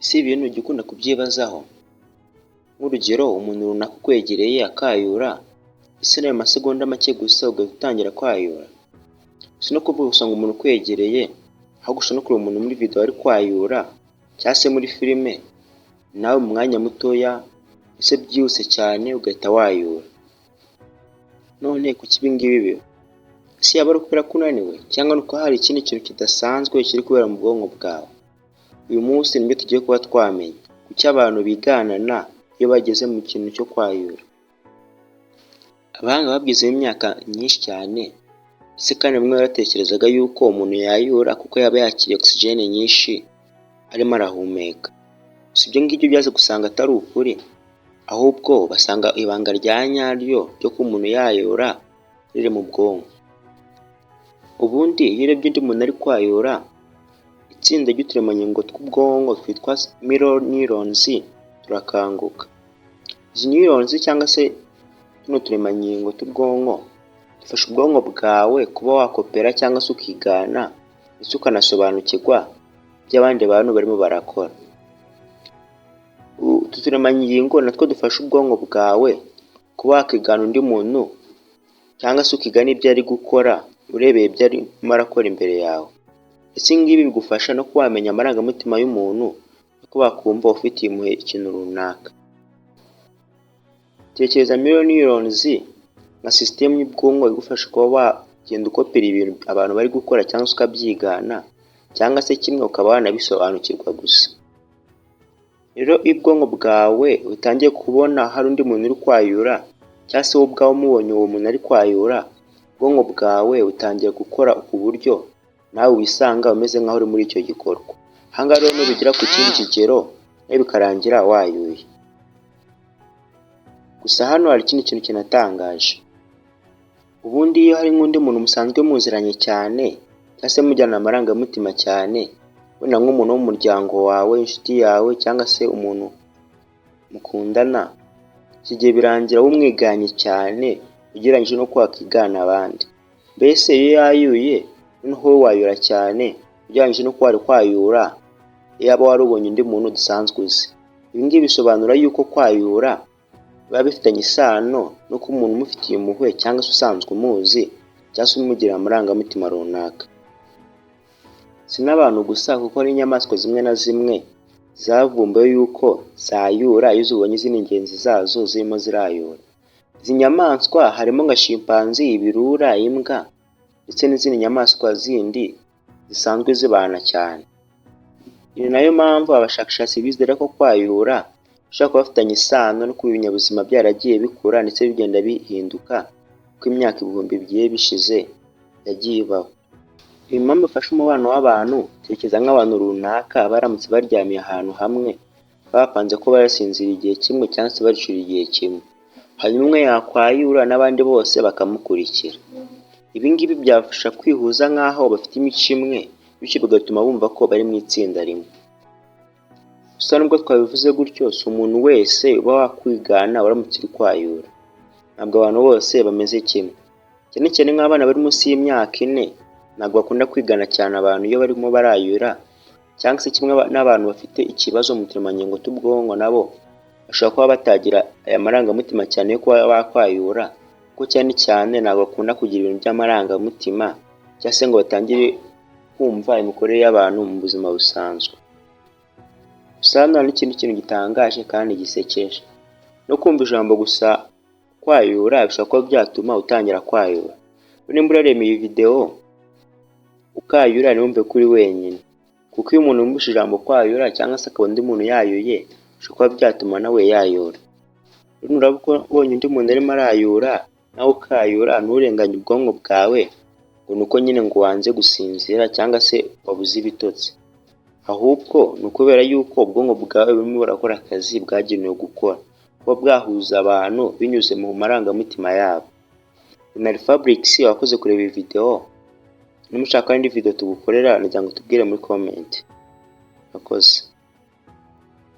Ese ibintu ujya ukunda kubyibazaho? Nk'urugero, umuntu runaka ukwegereye akayura, ese n'ayo masegonda make gusa ugahita utangira kwayura? Si no kuvuga gusa ngo umuntu ukwegereye, ahubwo ushobora no kureba umuntu muri video ari kwayura cyangwa se muri filime, nawe mu mwanya mutoya ese byihuse cyane ugahita wayura. None kuki ibi ngibi biba? Ese yaba ari ukubera ko unaniwe, cyangwa ni uko hari ikindi kintu kidasanzwe kiri kubera mu bwonko bwawe? Uyu munsi nibyo tugiye kuba twamenya. Kuki abantu biganana iyo bageze mu kintu cyo kwayura? Abahanga babyizeho imyaka myinshi cyane, ndetse kandi bamwe batekerezaga yuko umuntu yayura kuko yaba yakiriye oxygen nyinshi arimo arahumeka. Gusa ibyo ngibyo byaje gusanga atari ukuri, ahubwo basanga ibanga rya nyaryo ryo kuba umuntu yayura riri mu bwonko. Ubundi iyo urebye undi muntu ari kwayura, itsinda ry'uturemangingo tw'ubwonko twitwa mirror neurons turakanguka. Izi neurons cyangwa se tuno turemangingo tw'ubwonko dufasha ubwonko bwawe kuba wakopera cyangwa se ukigana, ndetse ukanasobanukirwa ibyo abandi bantu barimo barakora. Utu turemangingo natwo dufasha ubwonko bwawe kuba wakigana undi muntu cyangwa se ukiga n'ibyo ari gukora urebeye ibyo arimo arakora imbere yawe. Ndetse ibi ngibi bigufasha no kuba wamenya amarangamutima y'umuntu no kuba wakumva ufitiye impuhwe ikintu runaka. Tekereza mirror neurons nka sisitemu y'ubwonko igufasha kuba wagenda ukopera ibintu abantu bari gukora cyangwa se ukabyigana, cyangwa se kimwe ukaba wanabisobanukirwa gusa. Rero iyo ubwonko bwawe butangiye kubona hari undi muntu uri kwayura, cyangwa se wowe ubwawe umubonye uwo muntu ari kwayura, ubwonko bwawe butangira gukora ku buryo nawe wisanga umeze nk'aho uri muri icyo gikorwa. Aha ngaha rero nubigera ku kindi kigero nawe bikarangira wayuye. Gusa hano hari ikindi kintu kinatangaje. Ubundi iyo hari nk'undi muntu musanzwe muziranye cyane cyangwa se mujyana amarangamutima cyane, wenda nk'umuntu wo mu muryango wawe, inshuti yawe cyangwa se umuntu mukundana, iki gihe birangira umwiganye cyane ugereranyije n'uko wakigana abandi. Mbese iyo yayuye noneho wowe wayura cyane ugereranyije n'uko wari kwayura iyaba wari ubonye undi muntu udasanzwe uzi. Ibi ngibi bisobanura yuko kwayura biba bifitanye isano no kuba umuntu umufitiye impuhwe cyangwa se usanzwe umuzi cyangwa se umugirira amarangamutima runaka. Si n'abantu gusa, kuko n'inyamaswa zimwe na zimwe zavumbuwe yuko zayura iyo zibonye izindi ngenzi zazo zirimo zirayura. Izi nyamaswa harimo nka chimpanzee, ibirura, imbwa ndetse n'izindi nyamaswa zindi zisanzwe zibana cyane. Ni nayo mpamvu abashakashatsi bizera ko kwayura bishobora kuba bifitanye isano no kuba ibinyabuzima byaragiye bikura ndetse bigenda bihinduka uko imyaka ibihumbi bigiye bishize yagiye ibaho. Iyi mpamvu ifasha umubano w'abantu. Tekereza nk'abantu runaka baramutse baryamiye ahantu hamwe, bapanze ko barasinzira igihe kimwe cyangwa se baricura igihe kimwe, hanyuma umwe yakwayura n'abandi bose bakamukurikira. Ibi ngibi byabafasha kwihuza nk'aho bafite imico imwe, bityo bigatuma bumva ko bari mu itsinda rimwe. Gusa nubwo twabivuze gutyo, si umuntu wese uba wakwigana uramutse uri kwayura. Ntabwo abantu bose bameze kimwe. Cyane cyane nk'abana bari munsi y'imyaka 4 ntabwo bakunda kwigana cyane abantu iyo barimo barayura, cyangwa se kimwe n'abantu bafite ikibazo mu turemangingo tw'ubwonko, nabo bashobora kuba batagira aya marangamutima cyane yo kuba bakwayura, kuko cyane cyane ntabwo bakunda kugira ibintu by'amarangamutima cyangwa se ngo batangire kumva imikorere y'abantu mu buzima busanzwe. Gusa hano hari n'ikindi kintu gitangaje kandi gisekeje. No kumva ijambo gusa kwayura bishobora kuba byatuma utangira kwayura. Nimba urareba iyi video ukayura, ntiwumve ko uri wenyine, kuko iyo umuntu yumvise ijambo kwayura cyangwa se akabona undi muntu yayuye, bishobora kuba byatuma nawe yayura. Rero nuramuka ubonye undi muntu arimo arayura nawe ukayura, nturenganye ubwonko bwawe ngo ni uko nyine ngo wanze gusinzira cyangwa se wabuze ibitotsi, ahubwo ni ukubera yuko ubwonko bwawe burimo burakora akazi bwagenewe gukora, kuba bwahuza abantu binyuze mu marangamutima yabo. Nari Fabrice, wakoze kureba iyi video. Niba ushaka indi video tugukorera, nagira ngo tubwire muri comment. Murakoze.